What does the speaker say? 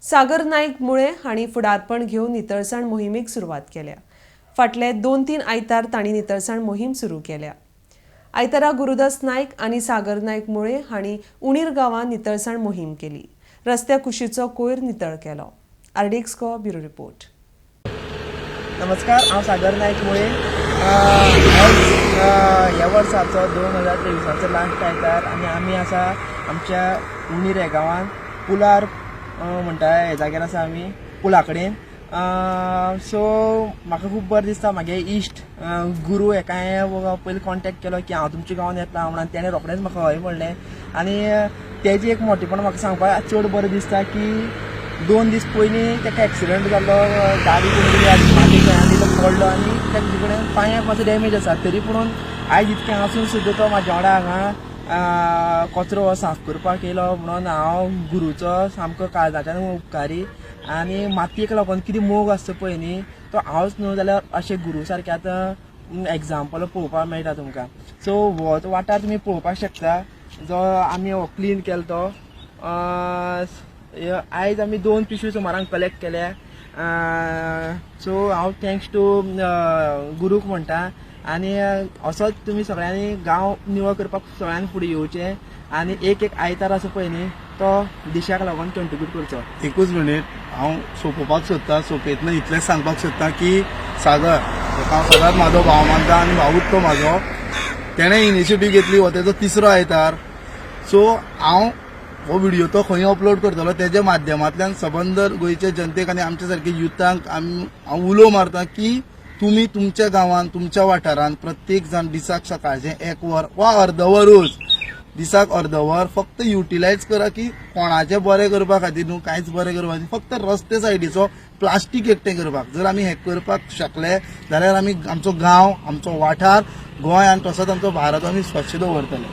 सागर नायक मुळे हांणी फुडारपण घेवन नितळसाण मोहिमेक सुरवात केल्या. फाटले 2-3 आयतार तांणी नितळसाण मोहीम सुरू केल्या. आयतारा गुरुदास नायक आनी सागर नायक मुळे हांणी उणीर गांवांत नितळसाण मोहीम केली. रस्त्या कुशीचो कोयर नितळ केलो. RDX Goa, bureau report. नमस्कार, हांव सागर नायक मुळे. आयज ह्या वर्साचो 2023आचो लास्ट आयतार आनी आमी आसा आमच्या उणीर ह्या गांवांत, पुलार म्हणटा ह्या जाग्यार आसा आमी, पुला कडेन. सो म्हाका खूब बरें दिसता. म्हागे इश्ट गुरू हेका हांवें पयलीं कॉन्टेक्ट केलो की हांव तुमच्या गांवांत येतलो म्हणून, तेणें रोखडेंच म्हाका हय म्हणलें. आनी तेजें एक मोटेपण म्हाका सांगपाक चड बरें दिसता की 2 दीस पयलीं ताका एक्सिडंट जाल्लो. गाडी कोणी तरी मारली आनी तो पडलो आनी तेजे कडेन पांयाक मातसो डॅमेज आसा. तरी पुणून आयज इतकें आसून सुद्दां तो म्हाज्या वांगडा हांगा कचरो हो साफ करपाक येयलो म्हणून हांव गुरूचो सामको काळजाच्यान उपकारी. आनी मातयेक लागून कितें मोग आसता पळय न्ही, तो हांवच न्हू जाल्यार अशे गुरू सारके आतां एग्जाम्पल पळोवपाक मेळटा तुमकां. सो हो वाठार तुमी पळोवपाक शकता जो आमी हो क्लीन केलो तो. आयज आमी दोन पिशवी सुमारांक कलेक्ट केल्या. सो हांव thanks to गुरूक म्हणटा आनी असोच तुमी सगळ्यांनी गांव निवळ करपाक सगळ्यांनी फुडें येवचें आनी एक एक आयतार आसा पळय न्ही, तो देशाक लागून कंट्रिब्यूट करचो. एकूच मिनीट, हांव सोंपोवपाक सोदता. सोंपयतना इतलेंच सांगपाक सोदता की सागर हेका हांव सदांच म्हाजो भाव मानता आनी भावूच तो म्हाजो. तेणें इनिशिएटीव घेतली. हो तेजो तिसरो आयतार. सो हांव हो व्हिडियो तो खंय अपलोड करतलो, तेज्या माध्यमांतल्यान सबंद गोंयच्या जनतेक आनी आमच्या सारके युथांक आमी हांव उलो मारता की तुमी तुमच्या गांवांत, तुमच्या वाठारांत प्रत्येक जाण दिसाक सकाळचें एक वर वा अर्द वरूच, दिसाक अर्द वर फक्त युटिलायज करा की कोणाचें बरें करपा खातीर न्हू, कांयच बरें करपा खातीर, फक्त रस्ते सायडीचो प्लास्टीक एकटें करपाक. जर आमी हें करपाक शकले जाल्यार आमी आमचो गांव, आमचो वाठार, गोंय आनी तसोच आमचो भारत आमी स्वच्छ दवरतले.